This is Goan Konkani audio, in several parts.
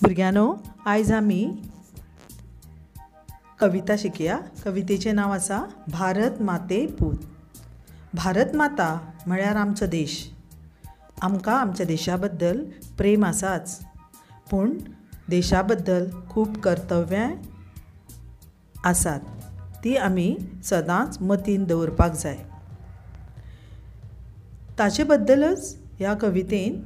भुरग्यांनो, आयज आमी कविता शिकया. कवितेचें नांव आसा भारत माते पूत. भारत माता म्हळ्यार आमचो देश. आमकां आमच्या देशा बद्दल प्रेम आसाच, पूण देशा बद्दल खूब कर्तव्यां आसात, ती आमी सदांच मतीन दवरपाक जाय. ताचे बद्दलच ह्या कवितेन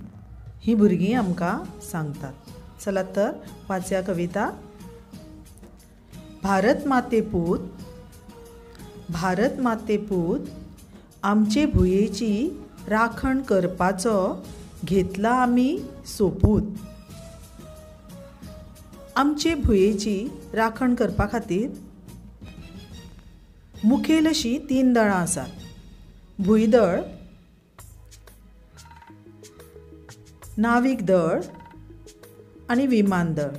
ही भुरगीं आमकां सांगतात. चलात तर वाचया कविता. भारत माते पूत, भारत माते पूत, आमचे भुंयेची राखण करपाचो घेतला आमी सोपूत. आमचे भुंयेची राखण करपा खातीर मुखेल अशीं तीन दळां आसात. भूंयदळ, नावीक दळ आनी विमान दळ.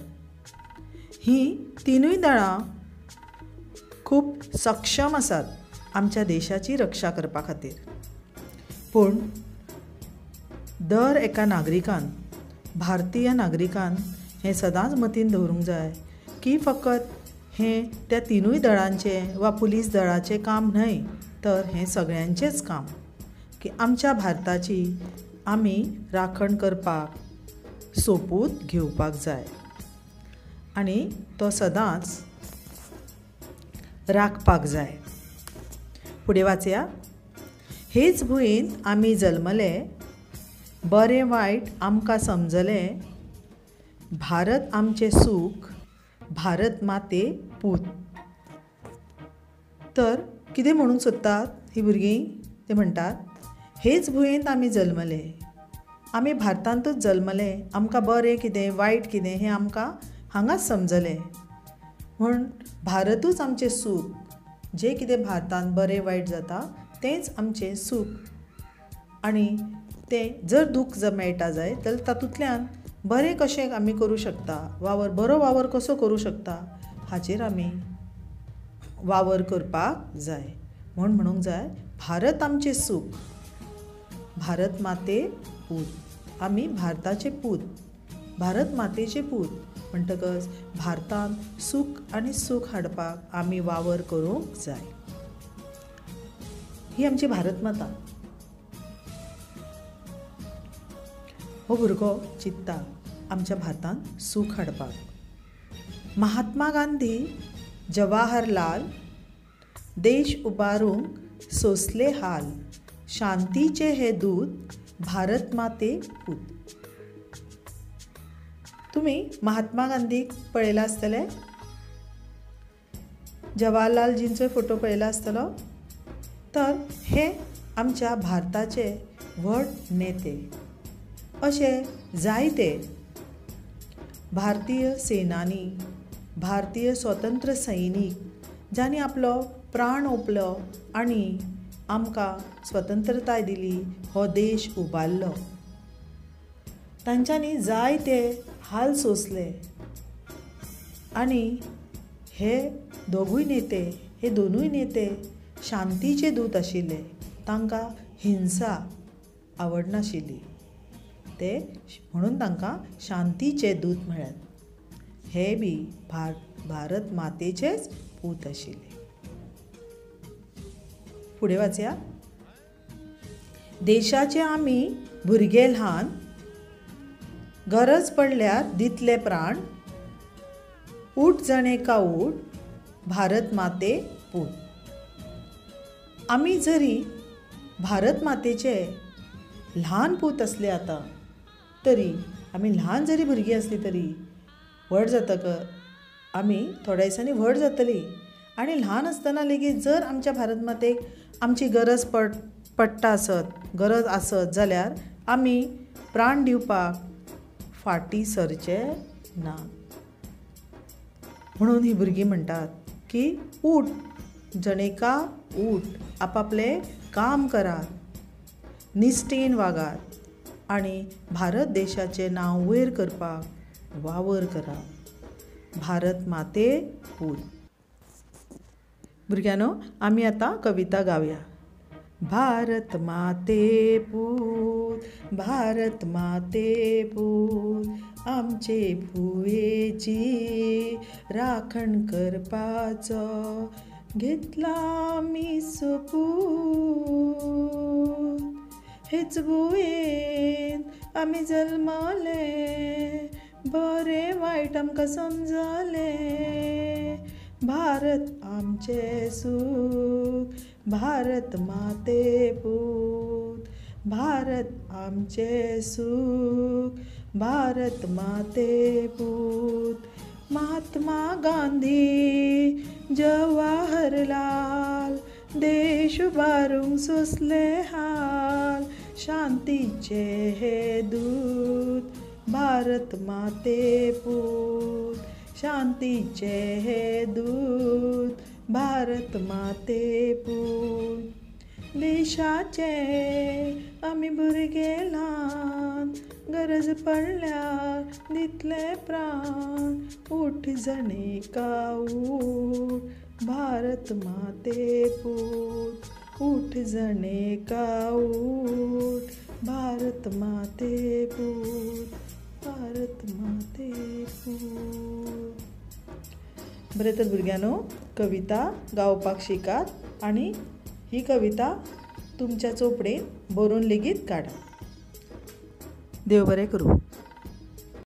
हीं तिनूय दळां खूब सक्षम आसात आमच्या देशाची रक्षा करपा खातीर. पूण दर एका नागरिकान, भारतीय नागरिकान हें सदांच मतीन दवरूंक जाय की फकत हें त्या तिनूय दळांचें वा पुलीस दळाचें काम न्हय, तर हें सगळ्यांचेंच काम की आमच्या भारताची आमी राखण करपाक सोपूत घेवपाक जाय आनी तो सदांच राखपाक जाय. फुडें वाचया. हेच भुंयेंत आमी जल्मले, बरें वायट आमकां समजलें, भारत आमचें सूख, भारत माते पूत. तर कितें म्हणूंक सोदतात हीं भुरगीं? ते म्हणटात हेच भुंयेंत आमी जल्मले, आमी भारतांतूच जल्मले, आमकां बरें कितें वायट कितें हें आमकां हांगाच समजलें, म्हूण भारतूच आमचें सूख. जें कितें भारतांत बरें वायट जाता तेंच आमचें सूख. आनी तें जर दूख जर मेळटा जायत जाल्यार तातूंतल्यान बरें कशें आमी करूं शकता, वावर बरो वावर कसो करूं शकता हाचेर आमी वावर करपाक जाय. म्हूण म्हणूंक जाय भारत आमचें सूख, भारत माते पूत. आमी भारताचे पूत, भारत मातेचे पूत म्हणटकच भारतांत सूख आनी सूख हाडपाक आमी वावर करूंक जाय. ही आमची भारत माता. हो भुरगो चिंत्ता आमच्या भारतांत सूख हाडपाक. महात्मा गांधी, जवाहरलाल, देश उबारूंक सोंसले हाल, शांतीचे हे दूत, भारत माते पूत. तुमी महात्मा गांधीक पळयला आसतलें, जवाहरलालजींचो फोटो पळयला आसतलो. तर हे आमच्या भारताचे व्हड नेते. अशे जायते भारतीय सेनानी, भारतीय स्वतंत्र सैनीक जांणी आपलो प्राण ओंपलो आनी आमकां स्वतंत्रताय दिली, हो देश उबारलो. तांच्यांनी जायते हाल सोंसले आनी हे दोगूय नेते, हे दोनूय नेते शांतीचे दूत आशिल्ले. तांकां हिंसा आवडनाशिल्ली, ते म्हणून तांकां शांतीचे दूत म्हळ्यात. हे बी भारत मातेचेच पूत आशिल्ले. फुडें वाचया. देशाचे आमी भुरगे ल्हान, गरज पडल्यार दितले प्राण, उठ जणेका उठ, भारत माते पूत. आमी जरी भारत मातेचे ल्हान पूत आसले आतां, तरी आमी ल्हान जरी भुरगीं आसलीं तरी व्हड जातकच आमी थोड्या दिसांनी व्हड जातलीं. आनी ल्हान आसतना लेगीत जर आमच्या भारत मातेक आमची गरज पडटा आसत, गरज आसत जाल्यार आमी प्राण दिवपाक फाटीं सरचे ना. म्हणून हीं भुरगीं म्हणटात की उठ जणेका उठ, आपापलें काम करात, निश्ठेन वागात आनी भारत देशाचें नांव वयर करपाक वावर करात. भारत माते पूत. भुरग्यांनो, आमी आतां कविता गावया. भारत माते पूत, भारत माते पूत, आमचे भुंयेची राखण करपाचो घेतला आमी सोपूत. हेच भुंयेंत आमी जल्मले, बरें वायट आमकां समजलें. भारत आमचें सूख, भारत माते पूत, भारत आमचें सूख, भारत माते पूत. महात्मा गांधी जवाहरलाल देश उबारूंक सोंसले हाल, शांतीचे हे दूत, भारत माते पूत, शांतीचे हे दूत, भारत माते पूत. देशाचे आमी भुरगे ल्हान, गरज पडल्यार दितले प्राण. उठ जणेका उठ, भारत माते पूत, उठ जणेका उठ, भारत माते पूत, भारत माते पूत. बरें तर भुरग्यांनो, कविता गावपाक शिकात आनी ही कविता तुमच्या चोपडेन बरोवन लेगीत काडात. देव बरें करूं.